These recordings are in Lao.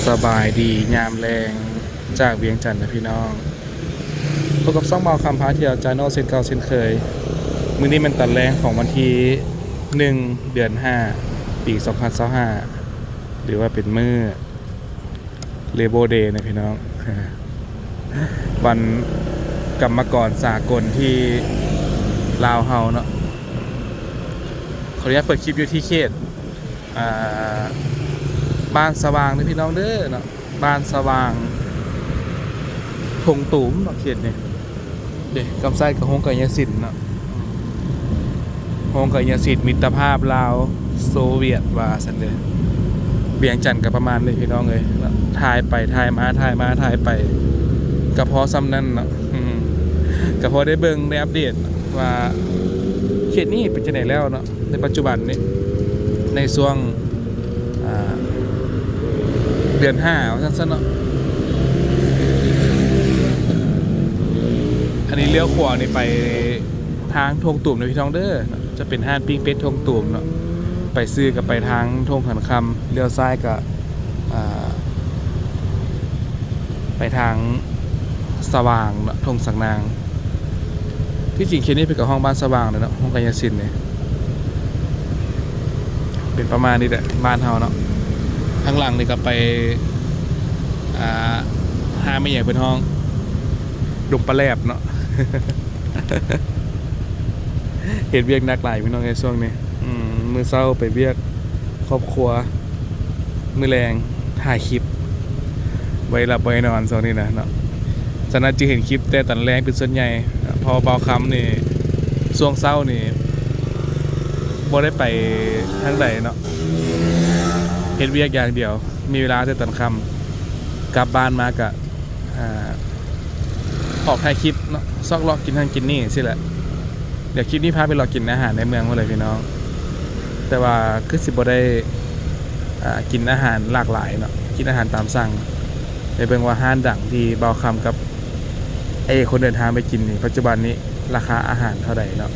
ສະບາຍດີຍາມແລງຈາກວຽງຈັນນະພີ່ນ້ອງ. ພົບກັບຊ່ອງບ່າວຄຳພາທ່ຽວ Channel ເຊັ່ນເກົ່າເຊັ່ນເຄີຍ. ມື້ນີ້ແມ່ນຕອນແລງຂອງວັນທີໜຶ່ງ ເດືອນຫ້າ ປີສອງພັນຊາວຫ້າ ຫຼືວ່າເປັນມື້ Labor Day ນະພີ່ນ້ອງ, ວັນກຳມະກອນສາກົນທີ່ລາວເຮົາເນາະ. ຂໍອະນຸຍາດເປີດຄລິບຢູ່ທີ່ເຂດ ອ່າ ບ້ານສະຫວ່າງເດີພີ່ນ້ອງເດີເນາະ, ບ້ານສະຫວ່າງ ທົ່ງຕູມເນາະ ເຂດນີ້. ເດ້ ກຳໄຊກະໂຮງກາຍະສິນເນາະ, ໂຮງກາຍະສິນມິດຕະພາບລາວໂຊວຽດວ່າຊັ້ນເດີ. ວຽງຈັນກະປະມານນີ້ພີ່ນ້ອງເອີຍເນາະ, ຖ່າຍໄປຖ່າຍມາ ຖ່າຍມາຖ່າຍໄປ ກະພໍສ່ຳນັ້ນເນາະ. ອືມ ກະພໍໄດ້ເບິ່ງໄດ້ອັບເດດວ່າເຂດນີ້ເປັນຈັ່ງໃດແລ້ວເນາະ ໃນປັດຈຸບັນນີ້ ໃນຊ່ວງ ອ່າ ເດືອນຫ້າວ່າຊັ້ນຊະເນາະ. ອັນນີ້ລ້ຽວຂວານີ້ໄປທາງທົ່ງຕູມເດີພີ່ນ້ອງເດີ, ຈະເປັນຮ້ານປີ້ງເປັດທົ່ງຕູມເນາະ. ໄປຊື່ກະໄປທາງທົ່ງຂັນຄຳ, ລ້ຽວຊ້າຍກະ ອ່າ ໄປທາງສະຫວ່າງເນາະ ທົ່ງສັກນາງ. ທີ່ຈິງເຂດນີ້ເພິ່ນກະຮ້ອງບ້ານສະຫວ່າງເນາະ, ໂຮງກາຍະສິນນີ້ ເປັນປະມານນີ້ແຫຼະ ບ້ານເຮົາເນາະ. ທາງຫຼັງນີ້ກະໄປ ອ່າ ຫາແມ່ນຫຍັງເພິ່ນຮ້ອງ ດົງປາແຫຼບເນາະ. ເຮັດວຽກໜັກຫຼາຍພີ່ນ້ອງເອີຍຊ່ວງນີ້. ອືມ ມື້ເຊົ້າໄປວຽກຄອບຄົວ, ມື້ແລງຖ່າຍຄລິບ, ບໍ່ໄດ້ຫຼັບບໍ່ໄດ້ນອນຊ່ວງນີ້ນະເນາະ. ສະນັ້ນຈຶ່ງເຫັນຄລິບແຕ່ຕອນແລງເປັນສ່ວນໃຫຍ່, ເພາະວ່າບ່າວຄຳນີ້ ຊ່ວງເຊົ້ານີ້ບໍ່ໄດ້ໄປທາງໃດເນາະ, ເຮັດວຽກຢ່າງດຽວ, ມີເວລາແຕ່ຕອນຄ່ຳ. ກັບບ້ານມາກະ ອ່າ ອອກຖ່າຍຄລິບເນາະ, ຊອກເລາະກິນຫັ້ນກິນນີ້ຊີ້ແຫຼະ. ດຽວຄລິບນີ້ພາໄປເລາະກິນອາຫານໃນເມືອງພຸ້ນເລີຍພີ່ນ້ອງ. ແຕ່ວ່າຄືຊິບໍ່ໄດ້ ອ່າ ກິນອາຫານຫຼາກຫຼາຍເນາະ, ກິນອາຫານຕາມສັ່ງ. ໄປເບິ່ງວ່າຮ້ານດັງທີ່ບ່າວຄຳກັບອ້າຍເອກຄົນເດີນທາງໄປກິນນີ້ ປັດຈຸບັນນີ້ລາຄາອາຫານເທົ່າໃດເນາະ,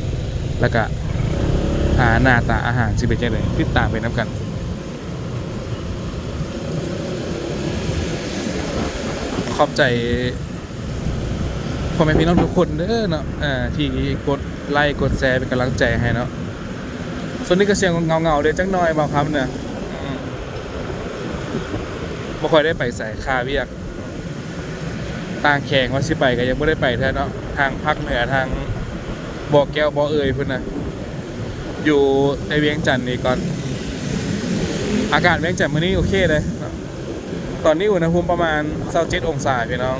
ແລ້ວກະ ອ່າ ໜ້າຕາອາຫານຊິເປັນຈັ່ງໃດ, ຕິດຕາມໄປນຳກັນ. ຂອບໃຈພໍ່ແມ່ພີ່ນ້ອງທຸກຄົນເດີເນາະ ເອີ ທີ່ກົດໄລກົດແຊເປັນກຳລັງໃຈໃຫ້ເນາະ. ຊ່ວງນີ້ກະສຽງເຫງົາໆເດ ຈັກໜ່ອຍບ່າວຄຳນະ. ອືມ ບໍ່ຄ່ອຍໄດ້ໄປໃສ ຄາວຽກ ຕ່າງແຂວງວ່າຊິໄປກະຍັງບໍ່ໄດ້ໄປເທື່ອເນາະ, ທາງພາກເໜືອ ທາງບໍ່ແກ້ວບໍ່ເອີຍພຸ້ນນະ. ຢູ່ໃນວຽງຈັນນີ້ກ່ອນ. ອາກາດວຽງຈັນມື້ນີ້ໂອເຄເດ້. ຕອນນີ້ອຸນຫະພູມປະມານຊາວເຈັດອົງສາພີ່ນ້ອງ,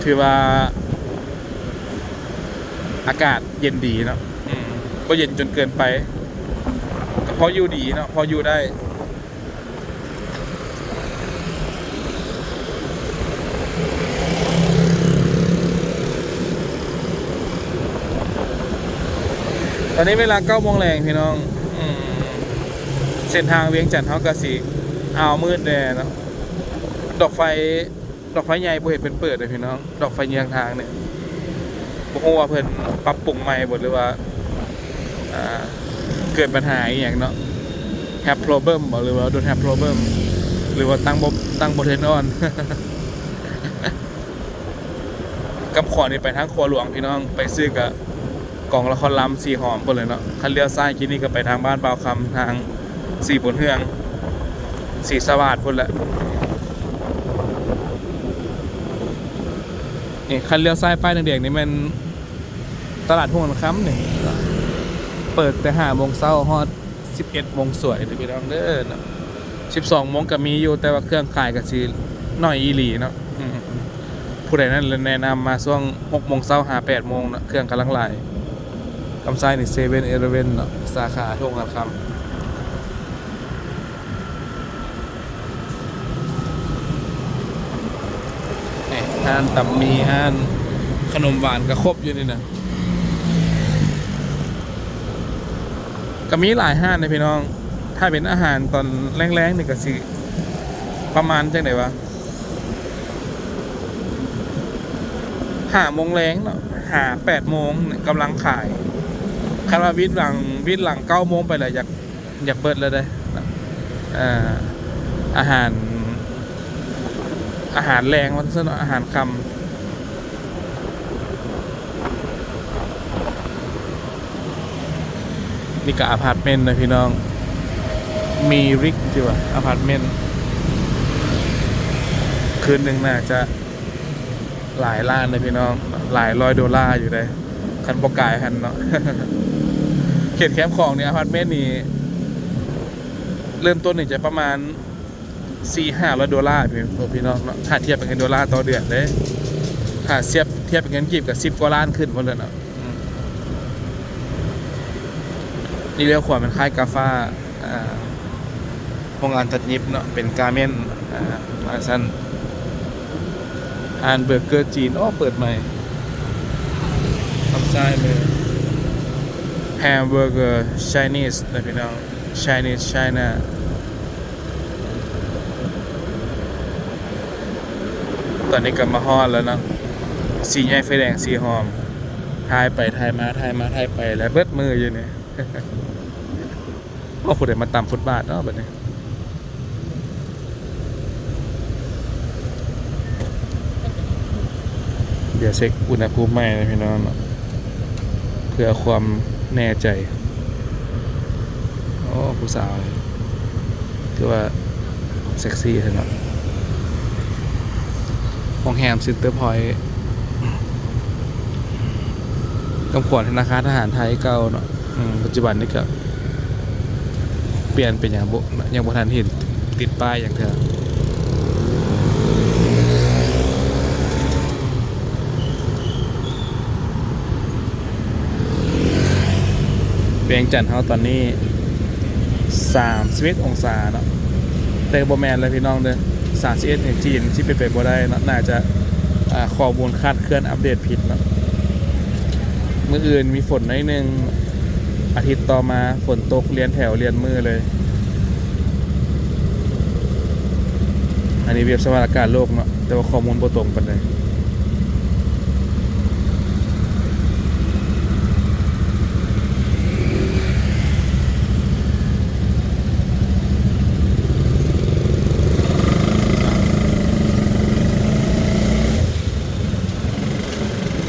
ຖືວ່າອາກາດເຢັນດີເນາະ. ອືມ ບໍ່ເຢັນຈົນເກີນໄປ, ກະພໍຢູ່ດີເນາະ, ພໍຢູ່ໄດ້. ຕອນນີ້ເວລາເກົ້າໂມງແລງພີ່ນ້ອງ. ອືມ ເສັ້ນທາງວຽງຈັນເຮົາກະຊິອ້າວມືດແດ່ເນາະ. ດອກໄຟ ດອກໄຟໃຫຍ່ບໍ່ເຫັນເພິ່ນເປີດເດ້ພີ່ນ້ອງ, ດອກໄຟເຍືອງທາງນີ້ ບໍ່ຮູ້ວ່າເພິ່ນປັບປຸງໃໝ່ບໍ່ ຫຼືວ່າ ອ່າ ເກີດບັນຫາອີ່ຫຍັງເນາະ, have problem ບໍ ຫຼືວ່າ don't have problem ຫຼືວ່າຕັ້ງບໍ່ ຕັ້ງບໍ່ turn on. ກັບຂວານີ້ໄປທາງຂົວຫຼວງພີ່ນ້ອງ, ໄປຊື່ກະກອງລະຄອນລຳ ສີຫອມພຸ້ນແຫຼະເນາະ. ຄັນລ້ຽວຊ້າຍກີ້ນີ້ກະໄປທາງບ້ານບ່າວຄຳ ທາງສີບຸນເຮືອງ ສີສະຫວາດພຸ້ນແຫຼະ. ນີ້ ຄັນລ້ຽວຊ້າຍປ້າຍແດງໆນີ້ແມ່ນຕະຫຼາດຫົວຄຳນີ້, ເປີດແຕ່ຫ້າໂມງເຊົ້າຮອດສິບເອັດໂມງສວຍເດີພີ່ນ້ອງເດີເນາະ. ສິບສອງໂມງກະມີຢູ່ ແຕ່ວ່າເຄື່ອງຂາຍກະຊິໜ້ອຍອີ່ຫຼີເນາະ. ອືມ ຜູ້ໃດນັ້ນແນະນຳມາຊ່ວງຫົກໂມງເຊົ້າຫາແປດໂມງເນາະ, ເຄື່ອງກຳລັງຫຼາຍ. ກຳໄຊນີ້ ເຊເວັນອີເລເວັນເນາະ, ສາຂາທົ່ງຄຳ. ນີ້ ຮ້ານຕຳໝີ່ ຮ້ານຂະໜົມຫວານກະຄົບຢູ່ນີ້ນະ, ກະມີຫຼາຍຮ້ານເດ້ພີ່ນ້ອງ. ຖ້າເປັນອາຫານຕອນແລງໆນີ້ກະຊິປະມານຈັ່ງໃດວະ ຫ້າໂມງແລງເນາະ ຫາແປດໂມງກຳລັງຂາຍ. ຄັນວ່າວິດຫຼັງ ວິດຫຼັງເກົ້າໂມງໄປແລ້ວ ຢາກ ຢາກເບິດແລ້ວເດ້. ເອີ ອາຫານ ອາຫານແລງວ່າຊັ້ນເນາະ ອາຫານຄ່ຳ. ນີ້ກໍອາພາດເມັນນະພີ່ນ້ອງ ມີຣິກ ທີ່ວ່າອາພາດເມັນ ຄືນໜຶ່ງໜ້າຈະຫຼາຍລ້ານເດ້ພີ່ນ້ອງ ຫຼາຍຮ້ອຍໂດລາຢູ່ເດ້ ຄັນບໍ່ກາຍຫັ້ນເນາະ. ເຂດແຄມຂອງນີ້ ອາພາດເມັນນີ້ ເລີ່ມຕົ້ນນີ້ຈະປະມານ ສີ່ຫ້າຮ້ອຍໂດລາ ພີ່ ພີ່ນ້ອງເນາະ ຖ້າທຽບເປັນເງິນໂດລາຕໍ່ເດືອນເດ້. ຖ້າທຽບ ທຽບເປັນເງິນກີບກໍສິບກວ່າລ້ານຂຶ້ນພຸ້ນແຫຼະເນາະ. ອືມ ນີ້ລ້ຽວຂວາແມ່ນຄ້າຍກາຟ້າ ອ່າ ໂຮງງານຕັດຫຍິບເນາະ ເປັນກາເມັນ ອ່າ ວ່າຊັ້ນ. ຮ້ານເບີເກີຈີນ ໂອ້ ເປີດໃໝ່ ທາງຊ້າຍມື Hamburger Chinese ນະພີ່ນ້ອງ Chinese China. ຕອນນີ້ກໍມາຮອດແລ້ວເນາະ ສີ່ແຍກໄຟແດງສີຫອມ ຖ່າຍໄປຖ່າຍມາ ຖ່າຍມາຖ່າຍໄປ ແລະເບິດມື້ຢູ່ນີ້. ໂອ້ ຜູ້ໃດມາຕຳຟຸດບາດເນາະບັດນີ້. ດຽວເຊັກອຸນຫະພູມໃໝ່ນະພີ່ນ້ອງເນາະ ເພື່ອຄວາມແນ່ໃຈ. ໂອ້ ຜູ້ສາວນີ້ຖືວ່າເຊັກຊີແທ້ເນາະ. ໂຮງແຮມ Centre Point ກຳຂວັນທະນາຄານທະຫານໄທເກົ່າເນາະ. ອືມ ປັດຈຸບັນນີ້ກໍປ່ຽນເປັນຫຍັງບໍ່ ຍັງບໍ່ທັນເຫັນຕິດປ້າຍຫຍັງເທື່ອ. ວຽງຈັນເຮົາຕອນນີ້ສາມສິບເອັດອົງສາເນາະ ແຕ່ບໍ່ແມ່ນແລ້ວພີ່ນ້ອງເດີ ສາມສິບເອັດນີ້ຈີນຊິເປັນໄປບໍ່ໄດ້ເນາະ ໜ້າຈະ ອ່າ ຂໍ້ມູນຄາດເຄື່ອນອັບເດດຜິດເນາະ. ມື້ອື່ນມີຝົນໜ້ອຍໜຶ່ງ ອາທິດຕໍ່ມາຝົນຕົກລຽນແຖວລຽນມື້ເລີຍ. ອັນນີ້ເວັບສະພາບອາກາດໂລກເນາະ ແຕ່ວ່າຂໍ້ມູນບໍ່ຕົງປານໃດ.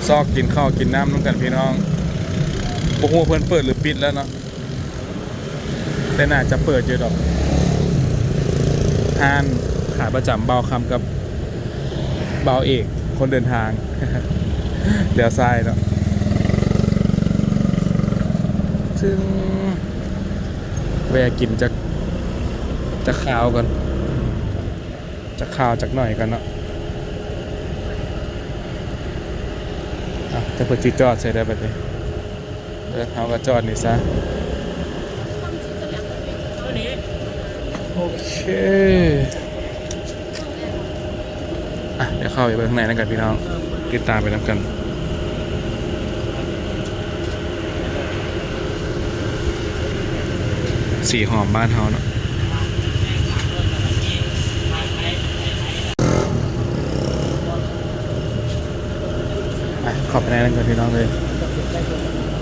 ຊອກກິນເຂົ້າກິນນ້ຳນຳກັນພີ່ນ້ອງ ບໍ່ຮູ້ເພິ່ນເປີດຫຼືປິດແລ້ວເນາະ ແຕ່ໜ້າຈະເປີດຢູ່ດອກ. ຮ້ານຂາຍປະຈຳບ່າວຄຳກັບບ່າວເອກ ຄົນເດີນທາງ ລ້ຽວຊ້າຍເນາະ. ຊຶ່ງແວ່ກິນຈັກ ຈັກຄາວກ່ອນ ຈັກຄາວຈັກໜ້ອຍກ່ອນເນາະ. ເອົ້າ ແຕ່ເພິ່ນຊິຈອດໃສໄດ້ບັດນີ້. ເອີ ເຮົາກໍຈອດນີ້ຊະ. ໂອເຄ ອ່ະ ດຽວເຂົ້າໄປເບິ່ງຂ້າງໃນນຳກັນພີ່ນ້ອງ ຕິດຕາມໄປນຳກັນ. ສີຫອມບ້ານເຮົາເນາະ. ໄປ ເຂົ້າໄປໃນນັ້ນກ່ອນພີ່ນ້ອງເອີຍ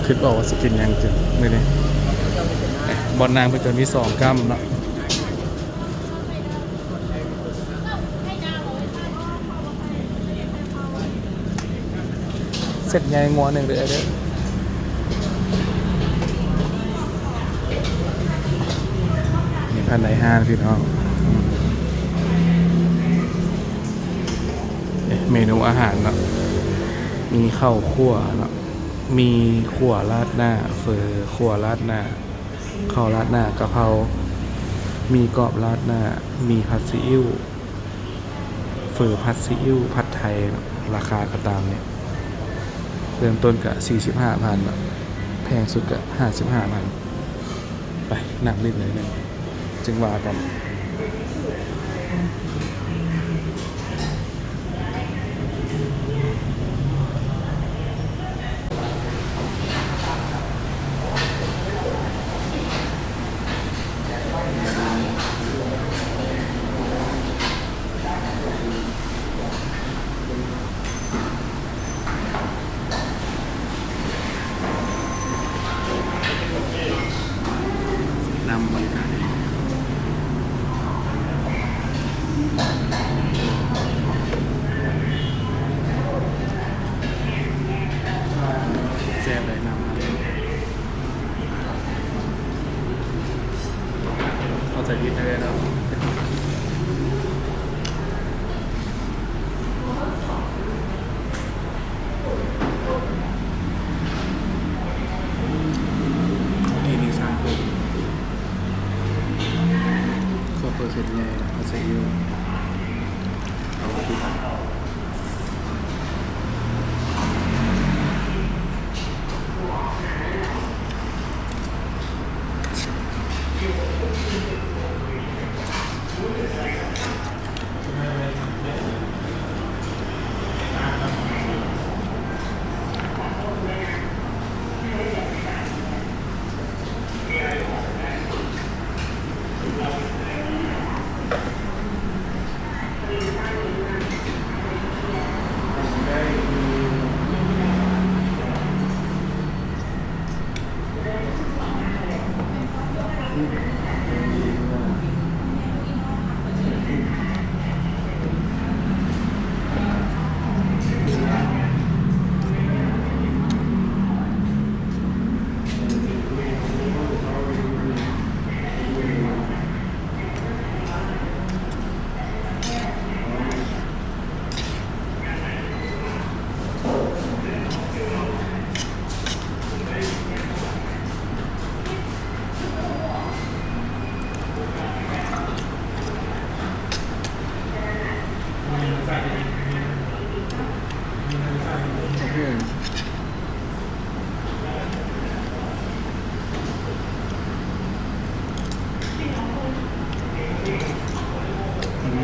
ຄິດບໍ່ອອກວ່າຊິກິນຫຍັງກິນມື້ນີ້. ບ່ອນນັ່ງເພິ່ນກໍມີສອງກ້ຳເນາະ. ເສັ້ນໃຫຍ່ງົວໜຶ່ງເດີອ້າຍເດີ. ນີ້ພາຍໃນຮ້ານພີ່ນ້ອງ ເມນູອາຫານເນາະ ມີເຂົ້າຂົ້ວເນາະ ມີຂົ້ວລາດໜ້າ ເຝີຂົ້ວລາດໜ້າ ເຂົ້າລາດໜ້າກະເພົາ ໝີ່ກອບລາດໜ້າ ໝີ່ຜັດຊີອິ້ວ ເຝີຜັດຊີອິ້ວ ຜັດໄທເນາະ. ລາຄາກໍຕາມນີ້ ເລີ່ມຕົ້ນກະສີ່ສິບຫ້າພັນເນາະ ແພງສຸດກະຫ້າສິບຫ້າພັນ. ໄປ ນັ່ງຫຼິ້ນໜ້ອຍໜຶ່ງ ຈຶ່ງວ່າກັນ. ນຳບໍລິການເອງ.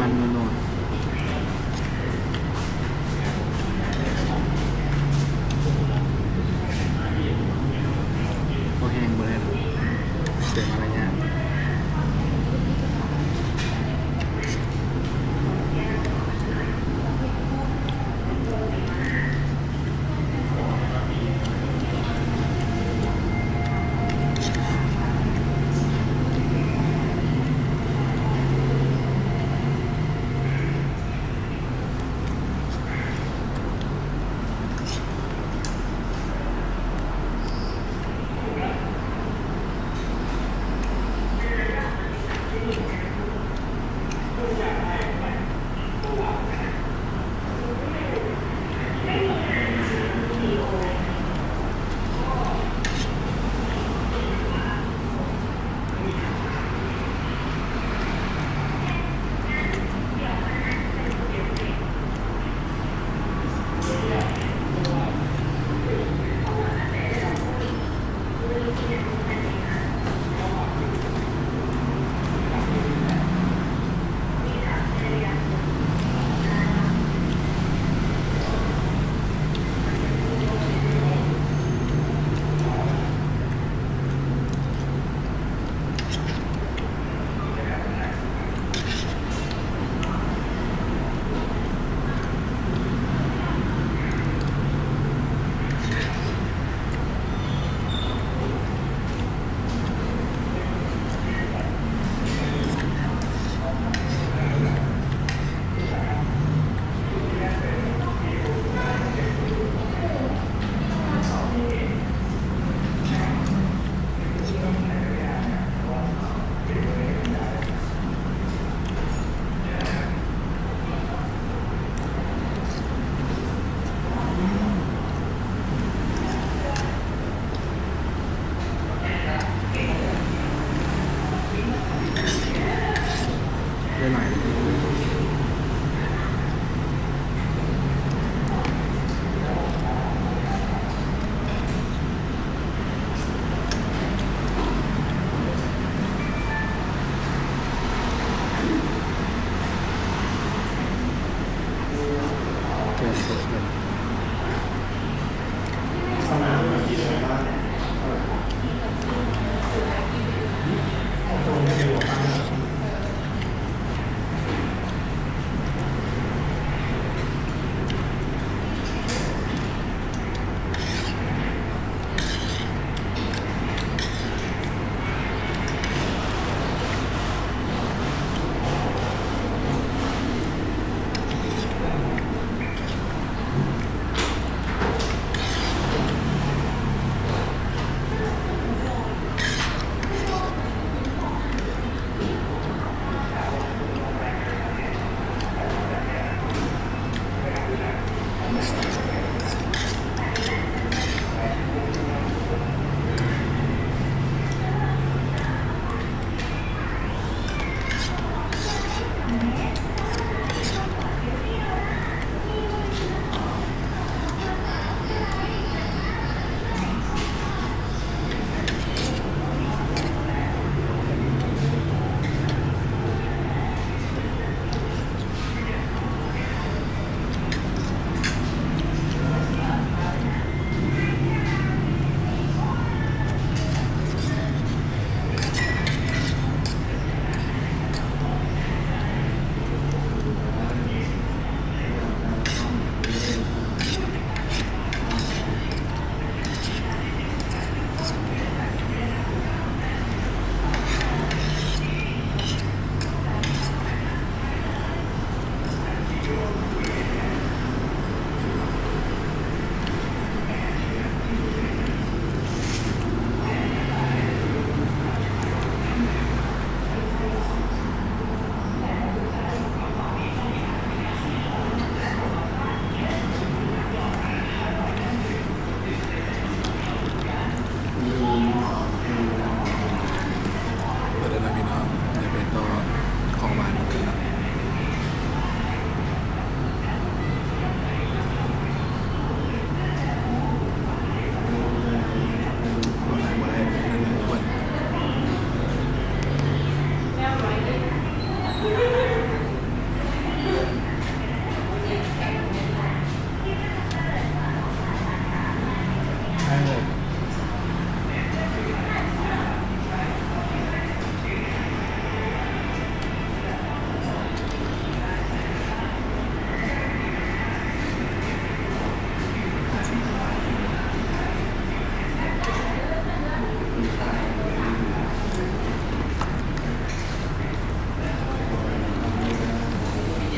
ມັນໆ ນົວໆ ພໍແຮງບໍ່ໄດ້ ເສຍມາລະຍາດ.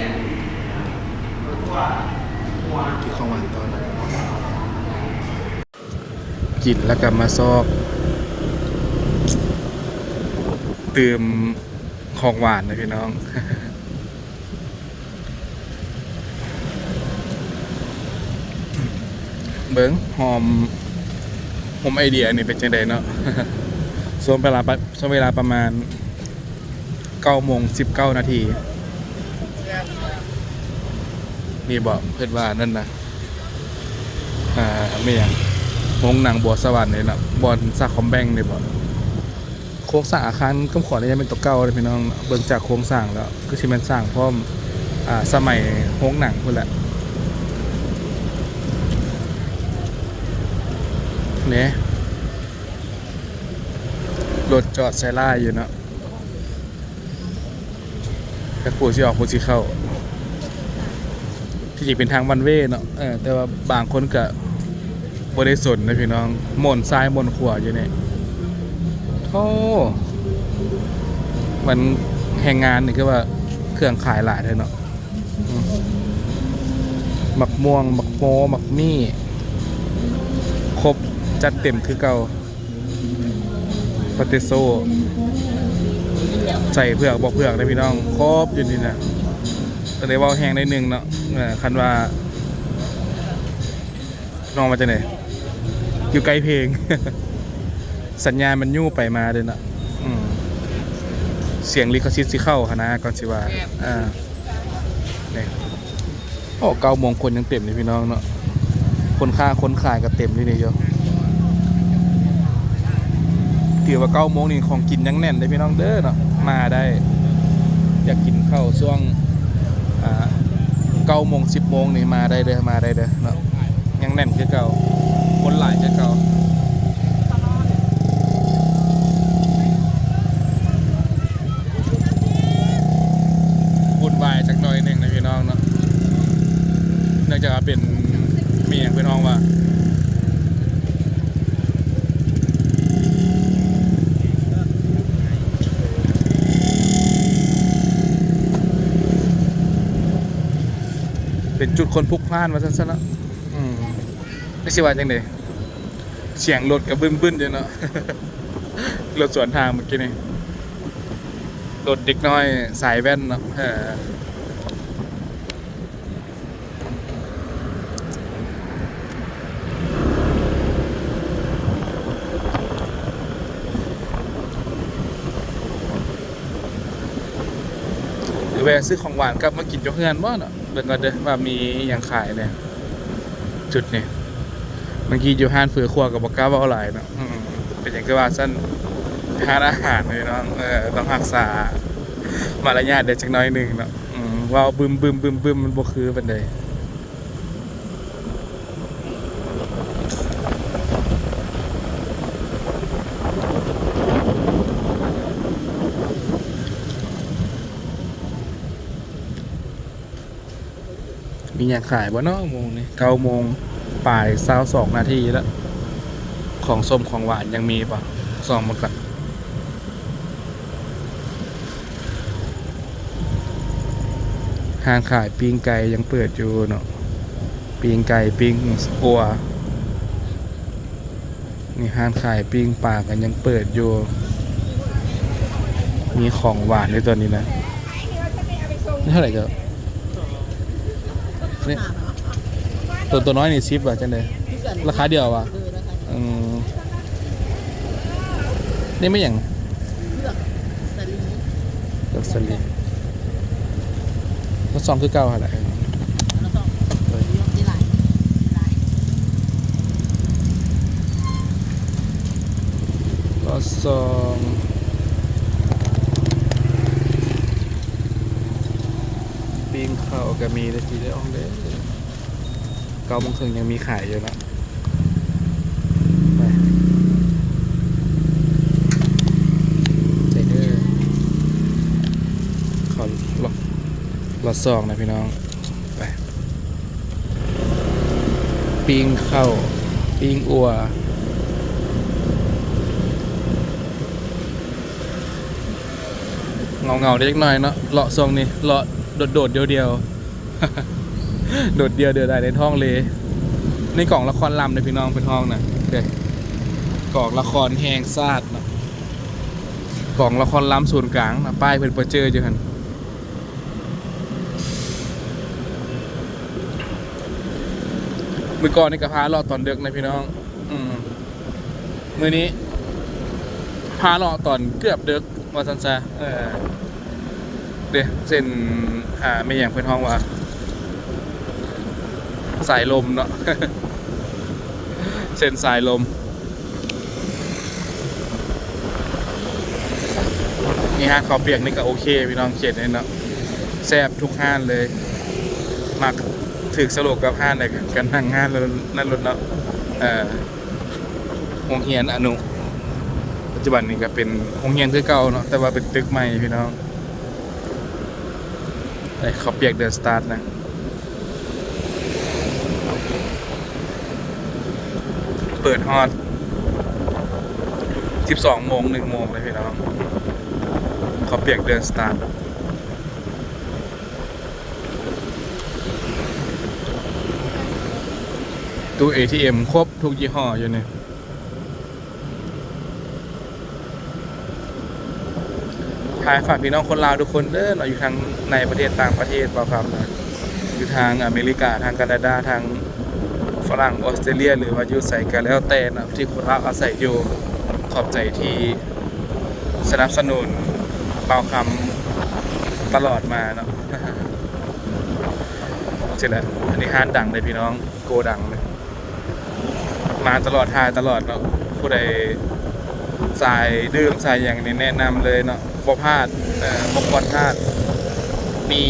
ກິນຂອງຫວານຕໍ່ເນາະ ກິນແລ້ວກໍມາຊອກຕື່ມຂອງຫວານນະພີ່ນ້ອງ. ເບິ່ງ ໂຮມ ໂຮມໄອເດຍນີ້ເປັນຈັ່ງໃດເນາະ. ຊ່ວງເວລາປະ ຊ່ວງເວລາປະມານເກົ້າໂມງສິບເກົ້ານາທີ ນີ້ບໍ ເພິ່ນວ່ານັ້ນນະ ອ່າ ແມ່ນຫຍັງ ໂຮງໜັງບົວສະຫວັນນີ້ເນາະ ບ່ອນສາຄອມແບັງນີ້ບໍ. ໂຄງສ້າງອາຄານກຳຂວັນນີ້ຍັງເປັນຕົວເກົ່າເດ້ພີ່ນ້ອງ. ເບິ່ງຈາກໂຄງສ້າງແລ້ວ ຄືຊິແມ່ນສ້າງພ້ອມ ອ່າ ສະໄໝໂຮງໜັງພຸ້ນແຫຼະ. ນີ້ ລົດຈອດໃສ່ຫຼາຍຢູ່ເນາະ. ຈັກຜູ້ຊິອອກຜູ້ຊິເຂົ້າ. ທີ່ຈິງເປັນທາງວັນເວເນາະ ເອີ ແຕ່ວ່າບາງຄົນກະບໍ່ໄດ້ສົນນະພີ່ນ້ອງ ໝູນຊ້າຍໝູນຂວາຢູ່ນີ້. ໂອ້ ມັນແຮງງານນີ້ຄືວ່າເຄື່ອງຂາຍຫຼາຍແທ້ເນາະ. ອືມ ໝາກມ່ວງ ໝາກໂມ ໝາກມີ້ ຄົບ ຈັດເຕັມຄືເກົ່າ. ປາເຕໂຊ ໃສ່ເຜືອກບໍ່ເຜືອກເດ້ພີ່ນ້ອງ ຄົບຢູ່ນີ້ນະ. ກໍເລີຍເວົ້າແຮງໜ້ອຍໜຶ່ງເນາະ. ເອີ ຄັນວ່າ ນ້ອງວ່າຈັ່ງໃດ? ຢູ່ໃກ້ເພງ ສັນຍານມັນຍູ້ໄປມາເດ້ເນາະ. ອືມ ສຽງລິຂະສິດຊິເຂົ້າຫັ້ນນາ ກ່ອນຊິວ່າ ອ່າ ນີ້ ໂອ້ ເກົ້າໂມງຄົນຍັງເຕັມເດ້ພີ່ນ້ອງເນາະ. ຄົນຄ້າຄົນຂາຍກໍເຕັມຢູ່ນີ້ຢູ່. ຖືວ່າເກົ້າໂມງນີ້ຂອງກິນຍັງແໜ້ນເດ້ພີ່ນ້ອງເດີເນາະ. ມາໄດ້ ຢາກກິນເຂົ້າຊ່ວງ ອ່າ ເກົ້າໂມງສິບໂມງນີ້ມາໄດ້ເດີ ມາໄດ້ເດີເນາະ. ຍັງແໜ້ນຄືເກົ່າ ຄົນຫຼາຍຄືເກົ່າ. ວຸ່ນວາຍຈັກໜ້ອຍໜຶ່ງນະພີ່ນ້ອງເນາະ ເນື່ອງຈາກວ່າເປັນ ມີຫຍັງເພິ່ນຮ້ອງວ່າ ເປັນຈຸດຄົນຜຸກພລ່ານວ່າຊັ້ນຊະເນາະ. ອືມ ຈັກຊິວ່າຈັ່ງໃດ? ສຽງລົດກໍບຶ້ນໆຢູ່ເນາະ ລົດສວນທາງເມື່ອກີ້ນີ້ ລົດເດັກນ້ອຍສາຍແວ່ນເນາະ. ເອີ ຫຼືແວ່ຊື້ຂອງຫວານກັບມາກິນຢູ່ເຮືອນບໍ່ເນາະ? ເບິ່ງກ່ອນເດີວ່າມີອີ່ຫຍັງຂາຍແດ່ຈຸດນີ້. ບາງທີຢູ່ຮ້ານເຝີຄົວກໍບໍ່ກ້າເວົ້າຫຼາຍເນາະ. ອືມ ເປັນຫຍັງຄືວ່າຊັ້ນ? ຮ້ານອາຫານເນາະ ເອີ ຕ້ອງຮັກສາມາລະຍາດແດ່ຈັກໜ້ອຍໜຶ່ງເນາະ. ອືມ ເວົ້າບຶ້ມໆໆໆ ມັນບໍ່ຄືປານໃດ. ມີຫຍັງຂາຍບໍ່ເນາະໂມງນີ້? ເກົ້າໂມງປາຍ ຊາວສອງນາທີແລ້ວ. ຂອງສົ້ມຂອງຫວານຍັງມີບໍ່? ສ່ອງເບິ່ງກ່ອນ. ຮ້ານຂາຍປີ້ງໄກ່ຍັງເປີດຢູ່ເນາະ ປີ້ງໄກ່ ປີ້ງອົ່ວ. ນີ້ຮ້ານຂາຍປີ້ງປາກໍຍັງເປີດຢູ່ ມີຂອງຫວານໃນຕົວນີ້ນະ. ນີ້ເທົ່າໃດກໍ ນີ້ ຕົວ ຕົວນ້ອຍນີ້ສິບ ວ່າຈັ່ງໃດ? ລາຄາດຽວວ່າ? ເອີ ລາຄາດຽວ. ອືມ ນີ້ແມ່ນຫຍັງ? ເຜືອກສາລີ ເຜືອກສາລີ ກໍຊອງຄືເກົ່າຫັ້ນແຫຼະ. ເອີ ກໍຊອງ ປີ້ງເຂົ້າກໍມີເດ້ພີ່ນ້ອງເດີ. ເກົ້າໂມງເຄິ່ງຍັງມີຂາຍຢູ່ເນາະ. ໄປ ໃສ່ເດີ ເຂົ້າລອດ ລອດສອງນະພີ່ນ້ອງ. ໄປ ປີ້ງເຂົ້າ ປີ້ງອົ່ວ ເຫງົາໆ ເລັກນ້ອຍເນາະ ເລາະຊ່ວງນີ້ ເລາະ ໂດດໆ ດຽວໆ ໂດດດ່ຽວດຽວດາຍໃນທ້ອງເລ. ໃນກອງລະຄອນລຳເດ້ພີ່ນ້ອງ ເພິ່ນຮ້ອງນະ ເດ້ ກອງລະຄອນແຫ່ງຊາດເນາະ ກອງລະຄອນລຳສູນກາງນະ ປ້າຍເພິ່ນປະເຈີຢູ່ຫັ້ນ. ມື້ກ່ອນນີ້ກໍພາເລາະຕອນເດິກນະພີ່ນ້ອງ ອືມ ມື້ນີ້ພາເລາະຕອນເກືອບເດິກວ່າຊັ້ນຊະ. ເອີ ເດ້ ເສັ້ນ ອ່າ ແມ່ນຫຍັງເພິ່ນຮ້ອງວ່າ ສາຍລົມເນາະ ເສັ້ນສາຍລົມ. ນີ້ຮ້ານເຂົ້າປຽກນີ້ກໍໂອເຄພີ່ນ້ອງ ເຂດນີ້ເນາະ ແຊບທຸກຮ້ານເລີຍ. ມັກຖືກສະໂລກກັບຮ້ານໃດກໍນັ່ງຮ້ານນັ້ນໂລດເນາະ. ເອີ ໂຮງຮຽນອະນຸ ປັດຈຸບັນນີ້ກໍເປັນໂຮງຮຽນຄືເກົ່າເນາະ ແຕ່ວ່າເປັນຕຶກໃໝ່ພີ່ນ້ອງ. ເອີ ເຂົ້າປຽກເດີນສະຕາດນະ ເປີດຮອດສິບສອງໂມງ ໜຶ່ງໂມງເລີຍພີ່ນ້ອງ ເຂົ້າປຽກເດີນສະຕາດ. ຕູ້ເອທີເອັມຄົບທຸກຍີ່ຫໍ້ຢູ່ນີ້. ຖ່າຍຝາກພີ່ນ້ອງຄົນລາວທຸກຄົນເດີເນາະ ຢູ່ທັງໃນປະເທດຕ່າງປະເທດ ບ່າວຄຳນະ ຢູ່ທາງອາເມລິກາ ທາງການາດາ ທາງຝຣັ່ງ ອອສເຕຣເລຍ ຫຼືວ່າຢູ່ໃສກໍແລ້ວແຕ່ເນາະ ທີ່ຄົນລາວອາໄສຢູ່. ຂອບໃຈທີ່ສະໜັບສະໜູນບ່າວຄຳຕະຫຼອດມາເນາະ. ຊີ້ແຫຼະ ອັນນີ້ຮ້ານດັງເດ້ພີ່ນ້ອງ ໂກດັງເດ້. ມາຕະຫຼອດ ຖ່າຍຕະຫຼອດເນາະ ຜູ້ໃດສາຍດື່ມສາຍຫຍັງນີ້ແນະນຳເລີຍເນາະ ບໍ່ພາດ ເອີ ບໍ່ຄວນພາດ. ມີ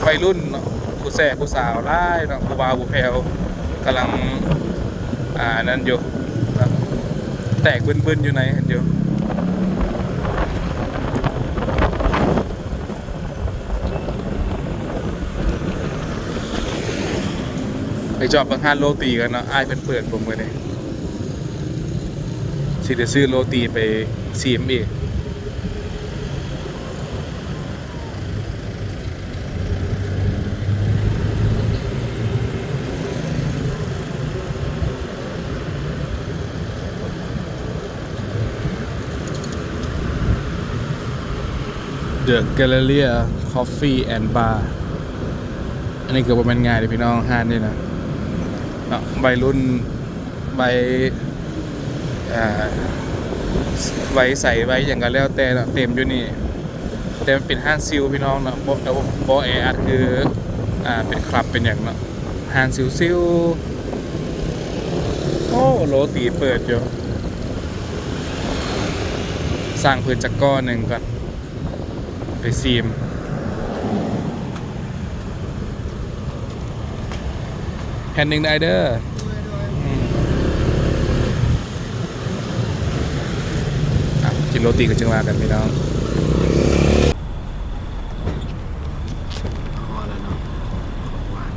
ໄວລຸ້ນເນາະ ຜູ້ແຊຜູ້ສາວຫຼາຍເນາະ ຜູ້ບ່າວຜູ້ແພ້ວກຳລັງ ອ່າ ນັ້ນຢູ່ເນາະ ແຕກບຶ້ນໆ ຢູ່ໃນຫັ້ນຢູ່. ໄປຈອດເບິ່ງຮ້ານໂລຕີກັນເນາະ ອ້າຍເພິ່ນເປີດບໍ່ມື້ນີ້ ຊິໄດ້ຊື້ໂລຕີໄປຊີມອີກ. The Galleria Coffee and Bar ອັນນີ້ກໍບໍ່ແມ່ນງ່າຍເດ້ພີ່ນ້ອງ ຮ້ານນີ້ນະເນາະ ໄວລຸ້ນ ໄວ ເອີ ໄວໃສໄວຫຍັງກໍແລ້ວແຕ່ເນາະ ເຕັມຢູ່ນີ້. ແຕ່ມັນເປັນຮ້ານຊິວພີ່ນ້ອງເນາະ ບໍ່ ບໍ່ແອອັດຄື ອ່າ ເປັນຄລັບເປັນຫຍັງເນາະ ຮ້ານຊິວໆ. ໂອ້ ໂລຕີເປີດຢູ່ ສັ່ງເພິ່ນຈັກກ້ອນໜຶ່ງກ່ອນ ໄປຊີມ. ແຜ່ນໜຶ່ງເດີອ້າຍເດີ. ໂດຍ ໂດຍ. ອືມ ອ່ະ ກິນໂລຕີກັນຈຶ່ງວ່າກັນພີ່ນ້ອງ. ພໍແລ້ວເນາະ ຂອງຫວານ.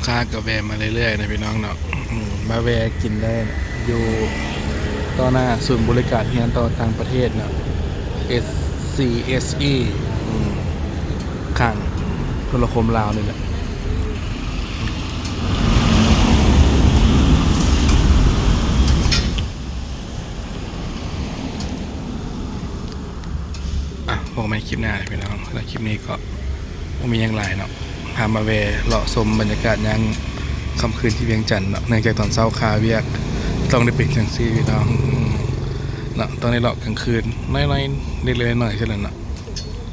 ຄ້າກໍແວ່ມາເລື້ອຍໆນະພີ່ນ້ອງເນາະ ອືມ ມາແວ່ກິນໄດ້ຢູ່ຕໍ່ໜ້າສູນບໍລິການຮຽນຕໍ່ຕ່າງປະເທດເນາະ ເອສຊີເອສອີ ອືມ ຂ້າງໂທລະຄົມລາວນີ້ແຫຼະ. ອ່ະ ພົບກັນໃໝ່ຄລິບໜ້າເດີພີ່ນ້ອງ. ສຳລັບຄລິບນີ້ກໍບໍ່ມີຫຍັງຫຼາຍເນາະ ພາມາແວ່ເລາະຊົມບັນຍາກາດຍາມຄ່ຳຄືນທີ່ວຽງຈັນເນາະ. ເນື່ອງຈາກຕອນເຊົ້າຄາວຽກ ຕ້ອງໄດ້ເປັນຈັ່ງຊີ້ພີ່ນ້ອງເນາະ ຕ້ອງໄດ້ເລາະກາງຄືນໜ້ອຍໆ ເລັກໆນ້ອຍໆເທົ່ານັ້ນເນາະ.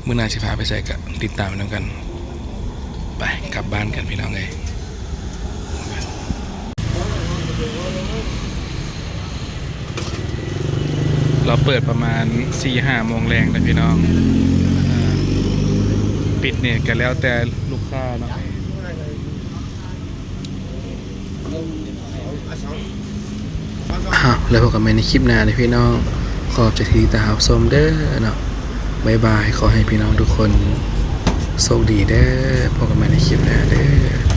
ມື້ໜ້າຊິພາໄປໃສກໍຕິດຕາມນຳກັນ. ໄປ ກັບບ້ານກັນພີ່ນ້ອງເອີຍ. ລາວເປີດປະມານສີ່ຫ້າໂມງແລງນະພີ່ນ້ອງ ອ່າ ປິດນີ້ກໍແລ້ວແຕ່ລູກຄ້າເນາະ. ອ້າວ ແລ້ວພົບກັນໃໝ່ໃນຄລິບໜ້າເດີພີ່ນ້ອງ. ຂອບໃຈທີ່ຕິດຕາມຮັບຊົມເດີເນາະ. ບາຍບາຍ. ຂໍໃຫ້ພີ່ນ້ອງທຸກຄົນໂຊກດີເດີ. ພົບກັນໃໝ່ໃນຄລິບໜ້າເດີ.